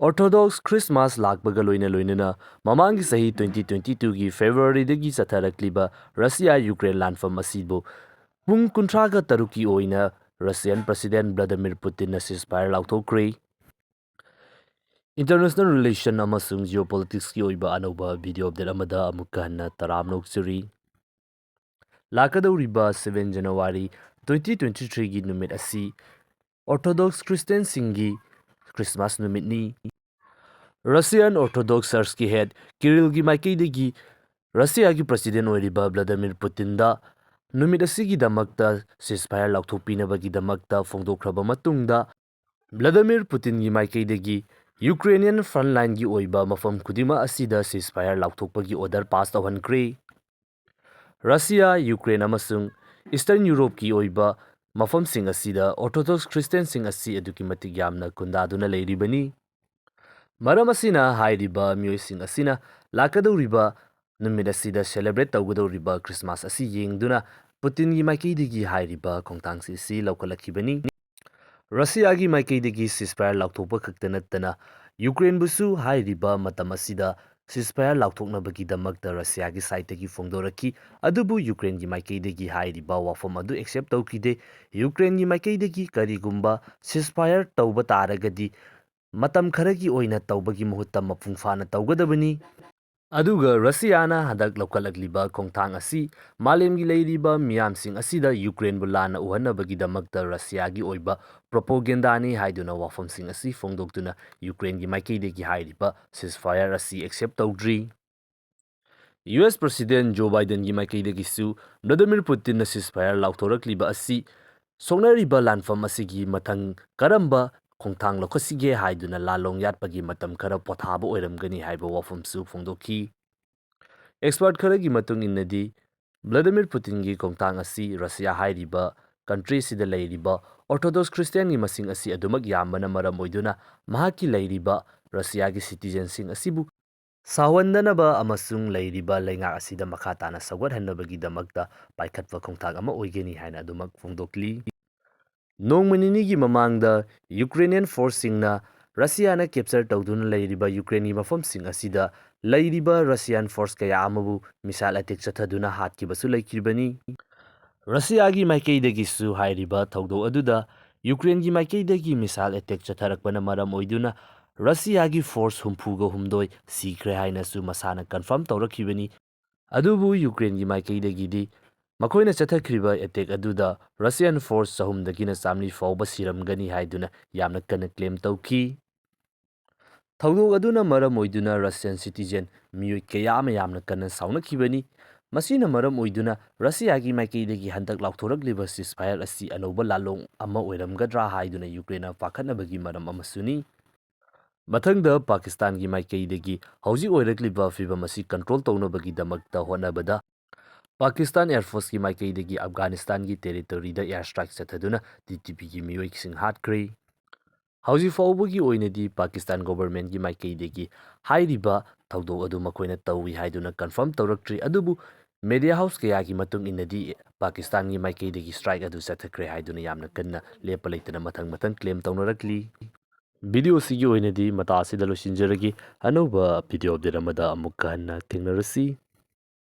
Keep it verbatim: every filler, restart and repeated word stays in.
Orthodox Christmas ꯂꯥꯛꯄꯒ ꯂꯣꯏꯅ ꯂꯣꯏꯅꯅ ꯃꯃꯥꯡꯒꯤ ꯆꯍꯤ twenty twenty-twoꯒꯤ Februaryꯗꯒꯤ ꯆꯠꯊꯔꯛꯂꯤꯕ ꯔꯁꯤꯌꯥ ꯌꯨꯀ꯭ꯔꯦꯟ ꯂꯥꯟꯐꯝ ꯑꯁꯤꯕꯨ ꯄꯨꯡ ꯀꯨꯟꯊ꯭ꯔꯥꯒ ꯇꯔꯨꯛꯀꯤ ꯑꯣꯏꯅ Russian President Vladimir Putinꯅ ceasefire ꯂꯥꯎꯊꯣꯛꯈ꯭ꯔꯦ꯫ International relation ꯑꯃꯁꯨꯡ geopoliticsꯀꯤ ꯑꯣꯏꯕ ꯑꯅꯧꯕ video update ꯑꯃꯗ ꯑꯃꯨꯛꯀ ꯍꯟꯅ ꯇꯔꯥꯝꯅ ꯑꯣꯛꯆꯔꯤ꯫ ꯂꯥꯛꯀꯗꯧꯔꯤꯕ seven January twenty twenty-threeꯒꯤ ꯅꯨꯃꯤꯠ ꯑꯁꯤ Orthodox Christianꯁꯤꯡꯒꯤ Christmas ꯅꯨꯃꯤꯠꯅꯤ꯫ Russian Orthodox Churchꯀꯤ head Kirillꯒꯤ ꯃꯥꯏꯀꯩꯗꯒꯤ ꯔꯁꯤꯌꯥꯒꯤ President ꯑꯣꯏꯔꯤꯕ Vladimir Putinꯗ ꯅꯨꯃꯤꯠ ꯑꯁꯤꯒꯤꯗꯃꯛꯇ ceasefire ꯂꯥꯎꯊꯣꯛꯄꯤꯅꯕꯒꯤꯗꯃꯛꯇ ꯐꯣꯡꯗꯣꯛꯈ꯭ꯔꯕ ꯃꯇꯨꯡꯗ, Vladimir Putinꯒꯤ ꯃꯥꯏꯀꯩꯗꯒꯤ Ukrainian frontlineꯒꯤ ꯑꯣꯏꯕ ꯃꯐꯝ ꯈꯨꯗꯤꯡꯃꯛ ꯑꯁꯤꯗ ceasefire ꯂꯥꯎꯊꯣꯛꯄꯒꯤ order pass ꯇꯧꯍꯟꯈ꯭ꯔꯦ꯫ ꯔꯁꯤꯌꯥ, ꯌꯨꯀ꯭ꯔꯦꯟ ꯑꯃꯁꯨꯡ Eastern Europeꯀꯤ ꯑꯣꯏꯕ ꯃꯐꯝꯁꯤꯡ ꯑꯁꯤꯗ Orthodox Christianꯁꯤꯡ ꯑꯁꯤ ꯑꯗꯨꯛꯀꯤ ꯃꯇꯤꯛ ꯌꯥꯝꯅ ꯈꯨꯟꯗꯥꯗꯨꯅ ꯂꯩꯔꯤꯕꯅꯤ꯫ ꯃꯔꯝ ꯑꯁꯤꯅ ꯍꯥꯏꯔꯤꯕ ꯃꯤꯑꯣꯏꯁꯤꯡ ꯑꯁꯤꯅ ꯂꯥꯛꯀꯗꯧꯔꯤꯕ ꯅꯨꯃꯤꯠ ꯑꯁꯤꯗ celebrate ꯇꯧꯒꯗꯧꯔꯤꯕ Christmas ꯑꯁꯤ ꯌꯦꯡꯗꯨꯅ Putinꯒꯤ ꯃꯥꯏꯀꯩꯗꯒꯤ ꯍꯥꯏꯔꯤꯕ ꯈꯣꯡꯊꯥꯡꯁꯤ ꯑꯁꯤ ꯂꯧꯈꯠꯂꯛꯈꯤꯕꯅꯤ꯫ ꯔꯁꯤꯌꯥꯒꯤ ꯃꯥꯏꯀꯩꯗꯒꯤ ceasefire ꯂꯥꯎꯊꯣꯛꯄ ꯈꯛꯇ ꯅꯠꯇꯅ, ꯌꯨꯀ꯭ꯔꯦꯟꯕꯨꯁꯨ ꯍꯥꯏꯔꯤꯕ ꯃꯇꯝ ꯑꯁꯤꯗ ceasefire ꯂꯥꯎꯊꯣꯛꯅꯕꯒꯤꯗꯃꯛꯇ ꯔꯁꯤꯌꯥꯒꯤ sideꯇꯒꯤ ꯐꯣꯡꯗꯣꯔꯛꯈꯤ꯫ ꯑꯗꯨꯕꯨ ꯌꯨꯀ꯭ꯔꯦꯟꯒꯤ ꯃꯥꯏꯀꯩꯗꯒꯤ ꯍꯥꯏꯔꯤꯕ ꯋꯥꯐꯝ ꯑꯗꯨ accept ꯇꯧꯈꯤꯗꯦ꯫ ꯌꯨꯀ꯭ꯔꯦꯟꯒꯤ ꯃꯥꯏꯀꯩꯗꯒꯤ ꯀꯔꯤꯒꯨꯝꯕ ceasefire ꯇꯧꯕ ꯇꯥꯔꯒꯗꯤ, ꯃꯇꯝ ꯈꯔꯒꯤ ꯑꯣꯏꯅ ꯇꯧꯕꯒꯤ ꯃꯍꯨꯠꯇ ꯃꯄꯨꯡ ꯐꯥꯅ ꯇꯧꯒꯗꯕꯅꯤ꯫ ꯑꯗꯨꯒ ꯔꯁꯤꯌꯥꯅ ꯍꯟꯗꯛ ꯂꯧꯈꯠꯂꯛꯂꯤꯕ ꯈꯣꯡꯊꯥꯡ ꯑꯁꯤ ꯃꯥꯂꯦꯝꯒꯤ ꯂꯩꯔꯤꯕ ꯃꯤꯌꯥꯝꯁꯤꯡ ꯑꯁꯤꯗ ꯌꯨꯀ꯭ꯔꯦꯟꯕꯨ ꯂꯥꯟꯅ ꯎꯍꯟꯅꯕꯒꯤꯗꯃꯛꯇ ꯔꯁꯤꯌꯥꯒꯤ ꯑꯣꯏꯕ propagandaꯅꯤ ꯍꯥꯏꯗꯨꯅ ꯋꯥꯐꯝꯁꯤꯡ ꯑꯁꯤ ꯐꯣꯡꯗꯣꯛꯇꯨꯅ ꯌꯨꯀ꯭ꯔꯦꯟꯒꯤ ꯃꯥꯏꯀꯩꯗꯒꯤ ꯍꯥꯏꯔꯤꯕ ceasefire ꯑꯁꯤ accept ꯇꯧꯗ꯭ꯔꯤ꯫ US President Joe Bidenꯒꯤ ꯃꯥꯏꯀꯩꯗꯒꯤꯁꯨ Vladimir Putinꯅ ceasefire ꯂꯥꯎꯊꯣꯔꯛꯂꯤꯕ ꯑꯁꯤ ꯁꯣꯛꯅꯔꯤꯕ ꯂꯥꯟꯐꯝ ꯑꯁꯤꯒꯤ ꯃꯊꯪ ꯀꯔꯝꯕ ꯈꯣꯡꯊꯥꯡ ꯂꯧꯈꯠꯁꯤꯒꯦ ꯍꯥꯏꯗꯨꯅ ꯂꯥꯜꯂꯣꯡ ꯌꯥꯠꯄꯒꯤ ꯃꯇꯝ ꯈꯔ ꯄꯣꯊꯥꯕ ꯑꯣꯏꯔꯝꯒꯅꯤ ꯍꯥꯏꯕ ꯋꯥꯐꯝꯁꯨ ꯐꯣꯡꯗꯣꯛꯈꯤ꯫ Expert ꯈꯔꯒꯤ ꯃꯇꯨꯡ ꯏꯟꯅꯗꯤ, Vladimir Putinꯒꯤ ꯈꯣꯡꯊꯥꯡ ꯑꯁꯤ ꯔꯁꯤꯌꯥ ꯍꯥꯏꯔꯤꯕ country ꯑꯁꯤꯗ ꯂꯩꯔꯤꯕ Orthodox Christianꯒꯤ ꯃꯁꯤꯡ ꯑꯁꯤ ꯑꯗꯨꯃꯛ ꯌꯥꯝꯕꯅ ꯃꯔꯝ ꯑꯣꯏꯗꯨꯅ ꯃꯍꯥꯛꯀꯤ ꯂꯩꯔꯤꯕ ꯔꯁꯤꯌꯥꯒꯤ citizenꯁꯤꯡ ꯑꯁꯤꯕꯨ ꯁꯥꯎꯍꯟꯗꯅꯕ ꯑꯃꯁꯨꯡ ꯂꯩꯔꯤꯕ ꯂꯩꯉꯥꯛ ꯑꯁꯤꯗ ꯃꯈꯥ ꯇꯥꯅ ꯁꯧꯒꯠꯍꯟꯅꯕꯒꯤꯗꯃꯛꯇ ꯄꯥꯏꯈꯠꯄ ꯈꯣꯡꯊꯥꯡ ꯑꯃ ꯑꯣꯏꯒꯅꯤ ꯍꯥꯏꯅ ꯑꯗꯨꯃꯛ ꯐꯣꯡꯗꯣꯛꯂꯤ꯫ ꯅꯣꯡꯃ ꯅꯤꯅꯤꯒꯤ ꯃꯃꯥꯡꯗ Ukrainian forceꯁꯤꯡꯅ ꯔꯁꯤꯌꯥꯅ ꯀꯦꯞꯆꯔ ꯇꯧꯗꯨꯅ ꯂꯩꯔꯤꯕ ꯌꯨꯀ꯭ꯔꯦꯟꯒꯤ ꯃꯐꯝꯁꯤꯡ ꯑꯁꯤꯗ ꯂꯩꯔꯤꯕ ꯔꯁꯤꯌꯥꯟ ꯐꯣꯔꯁ ꯀꯌꯥ ꯑꯃꯕꯨ ꯃꯤꯁꯥꯏꯜ ꯑꯦꯇꯦꯛ ꯆꯠꯊꯗꯨꯅ ꯍꯥꯠꯈꯤꯕꯁꯨ ꯂꯩꯈꯤꯕꯅꯤ꯫ ꯔꯁꯤꯌꯥꯒꯤ ꯃꯥꯏꯀꯩꯗꯒꯤꯁꯨ ꯍꯥꯏꯔꯤꯕ ꯊꯧꯗꯣꯛ ꯑꯗꯨꯗ ꯌꯨꯀ꯭ꯔꯦꯟꯒꯤ ꯃꯥꯏꯀꯩꯗꯒꯤ ꯃꯤꯁꯥꯏꯜ ꯑꯦꯇꯦꯛ ꯆꯠꯊꯔꯛꯄꯅ ꯃꯔꯝ ꯑꯣꯏꯗꯨꯅ ꯔꯁꯤꯌꯥꯒꯤ ꯐꯣꯔꯁ ꯍꯨꯝꯐꯨꯒ ꯍꯨꯝꯗꯣꯏ ꯁꯤꯈ꯭ꯔꯦ ꯍꯥꯏꯅꯁꯨ ꯃꯁꯥꯅ ꯀꯟꯐꯥꯔꯝ ꯇꯧꯔꯛꯈꯤꯕꯅꯤ꯫ ꯑꯗꯨꯕꯨ ꯌꯨꯀ꯭ꯔꯦꯟꯒꯤ ꯃꯥꯏꯀꯩꯗꯒꯤꯗꯤ ꯃꯈꯣꯏꯅ ꯆꯠꯊꯈ꯭ꯔꯤꯕ ꯑꯦꯇꯦꯛ ꯑꯗꯨꯗ ꯔꯁꯤꯌꯥꯟ ꯐꯣꯔꯁ ꯆꯍꯨꯝꯗꯒꯤꯅ ꯆꯥꯃꯔꯤ ꯐꯥꯎꯕ ꯁꯤꯔꯝꯒꯅꯤ ꯍꯥꯏꯗꯨꯅ ꯌꯥꯝꯅ ꯀꯟꯅ ꯀ꯭ꯂꯦꯝ ꯇꯧꯈꯤ꯫ ꯊꯧꯗꯣꯛ ꯑꯗꯨꯅ ꯃꯔꯝ ꯑꯣꯏꯗꯨꯅ ꯔꯁꯤꯌꯥꯟ ꯁꯤꯇꯤꯖꯦꯟ ꯃꯤꯑꯣꯏ ꯀꯌꯥ ꯑꯃ ꯌꯥꯝꯅ ꯀꯟꯅ ꯁꯥꯎꯅꯈꯤꯕꯅꯤ꯫ ꯃꯁꯤꯅ ꯃꯔꯝ ꯑꯣꯏꯗꯨꯅ ꯔꯁꯤꯌꯥꯒꯤ ꯃꯥꯏꯀꯩꯗꯒꯤ ꯍꯟꯗꯛ ꯂꯥꯎꯊꯣꯔꯛꯂꯤꯕ ceasefire ꯑꯁꯤ ꯑꯅꯧꯕ ꯂꯥꯜꯂꯣꯡ ꯑꯃ ꯑꯣꯏꯔꯝꯒꯗ꯭ꯔꯥ ꯍꯥꯏꯗꯨꯅ ꯌꯨꯀ꯭ꯔꯦꯟꯅ ꯄꯥꯈꯠꯅꯕꯒꯤ ꯃꯔꯝ ꯑꯃꯁꯨꯅꯤ꯫ ꯃꯊꯪꯗ ꯄꯥꯀꯤꯁꯇꯥꯟꯒꯤ ꯃꯥꯏꯀꯩꯗꯒꯤ ꯍꯧꯖꯤꯛ ꯑꯣꯏꯔꯛꯂꯤꯕ ꯐꯤꯚꯝ ꯑꯁꯤ ꯀꯟꯇ꯭ꯔꯣꯜ ꯇꯧꯅꯕꯒꯤꯗꯃꯛꯇ ꯍꯣꯠꯅꯕꯗ ꯄꯥꯀꯤꯁꯇꯥꯟ ꯑꯦꯌꯔ ꯐꯣꯔꯁꯀꯤ ꯃꯥꯏꯀꯩꯗꯒꯤ ꯑꯐꯒꯥꯅꯤꯁꯇꯥꯟꯒꯤ ꯇꯦꯔꯤꯇꯣꯔꯤꯗ ꯑꯦꯌꯔ ꯁ꯭ꯇ꯭ꯔꯥꯏꯛ ꯆꯠꯊꯗꯨꯅ ꯇꯤ ꯇꯤ ꯄꯤꯒꯤ ꯃꯤꯑꯣꯏꯁꯤꯡ ꯍꯥꯠꯈ꯭ꯔꯦ꯫ ꯍꯧꯖꯤꯛ ꯐꯥꯎꯕꯒꯤ ꯑꯣꯏꯅꯗꯤ ꯄꯥꯀꯤꯁꯇꯥꯟ ꯒꯣꯚꯔꯟꯃꯦꯟꯠꯀꯤ ꯃꯥꯏꯀꯩꯗꯒꯤ ꯍꯥꯏꯔꯤꯕ ꯊꯧꯗꯣꯛ ꯑꯗꯨ ꯃꯈꯣꯏꯅ ꯇꯧꯏ ꯍꯥꯏꯗꯨꯅ ꯀꯟꯐꯥꯔꯝ ꯇꯧꯔꯛꯇ꯭ꯔꯤ, ꯑꯗꯨꯕꯨ ꯃꯦꯗꯤꯌꯥ ꯍꯥꯎꯁ ꯀꯌꯥꯒꯤ ꯃꯇꯨꯡ ꯏꯟꯅꯗꯤ ꯄꯥꯀꯤꯁꯇꯥꯟꯒꯤ ꯃꯥꯏꯀꯩꯗꯒꯤ ꯁ꯭ꯇ꯭ꯔꯥꯏꯛ ꯑꯗꯨ ꯆꯠꯊꯈ꯭ꯔꯦ ꯍꯥꯏꯗꯨꯅ ꯌꯥꯝꯅ ꯀꯟꯅ ꯂꯦꯞꯄ ꯂꯩꯇꯅ ꯃꯊꯪ ꯃꯊꯪ ꯀ꯭ꯂꯦꯝ ꯇꯧꯅꯔꯛꯂꯤ꯫ ꯚꯤꯗꯤꯑꯣ ꯑꯁꯤꯒꯤ ꯑꯣꯏꯅꯗꯤ ꯃꯇꯥ ꯑꯁꯤꯗ ꯂꯣꯏꯁꯤꯟꯖꯔꯒꯦ꯫ ꯑꯅꯧꯕ ꯚꯤꯗꯤꯑꯣ ꯑꯞꯗꯦꯠ ꯑꯃꯗ ꯑꯃꯨꯛꯀ ꯍꯟꯅ ꯊꯦꯡꯅꯔꯁꯤ꯫